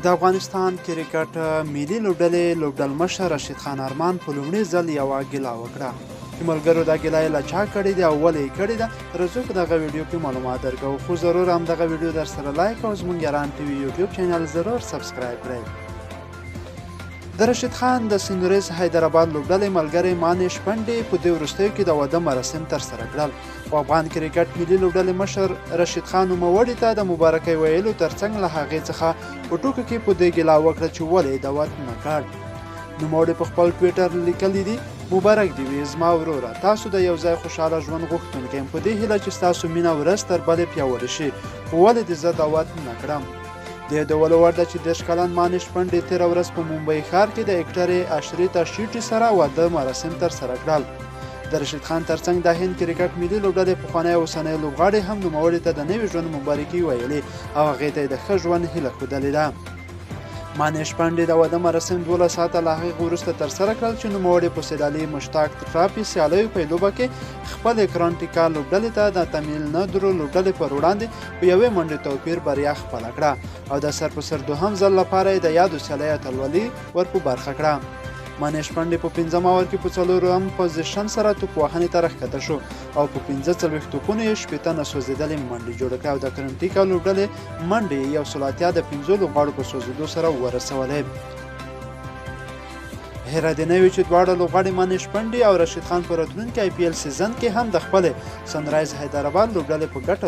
د افغانستان کرکټ ملي لوبډلې لوبډلمشر رشید خان ارمان په لومړي ځل یوه ګیله وکړه چې ملګرو دا ګیله یې له چا کړې ده او ولې یې کړې ده، راځو په دغه ویډیو کې معلومات درکوو، خو ضرور هم دغه ویډیو در سره لایک او زموږ یاران ټي وي یوټیوب چینل ضرور سبسکرایب کړئ. د رشید خان د سنوریز حیدرآباد لوبډلې ملګری مانیش پنډې په دې وروستیو کې د واده مراسم ترسره کړل، خو افغان کرکټ ملي لوبډلې مشر رشید خان نوموړي ته د مبارکۍ ویلو ترڅنګ له هغې څخه په ټوکو کې په دې ګیله وکړه چې ولې یې دعوت نه کړ. نوموړي په خپل ټویټر لیکلي دي: مبارک دې وي زما وروره، تاسو د یو ځای خوشحاله ژوند غوښتونکی یم، په دې هیله چې ستاسو مینه ورځ تر بلې پیاوړې شي، خو ولې دې زه دعوت نه کړم؟ د یادولو وړ ده چې 30 کلن مانیش پنډې تېره ورځ په ممبۍ ښار کې د اکټرې اشریتا شیټي سره واده مراسم ترسره کړل. د رشید خان ترڅنګ د هند کرکټ ملي لوبډلې پخوانی او اوسنی لوبغاړي هم نوموړي ته د نوي ژوند مبارکي ویلې او هغې ته یې د ښه ژوند هیله ښودلې ده. مانیش پانډې د واده مراسم 12 ساعته له هغې وروسته ترسره کړل چې نوموړي په سیدالي مشتاق ټراپي سیالیو په لوبه کې خپلې کرانټیکا لوبډلې ته د تمیل ندرو لوبډلې پر وړاندې په یوې منډې توپیر بریا خپله کړه او د سر په سر دوهم ځل لپاره یې د یادو سیالیو اتلولي ور په برخه کړه. منیش پنډې په پنځم اور کې په څلورم پوزیشن سره توپ وهنې ته راښکته شو او په 45 توپونو یې 60 نه سوځېدلې منډې جوړې کړې او د کرنټیکا لوبډلې منډې یې 180 د پنځو لوبغاړو په سوځېدو سره ورسولې. هېره دې نه وي چې دواړه لوبغاړي منیش پنډې او رشید خان په راتلونکي آی پي ایل سیزن کې هم د خپلې سنرایز حیدرآباد لوبډلې په ګټه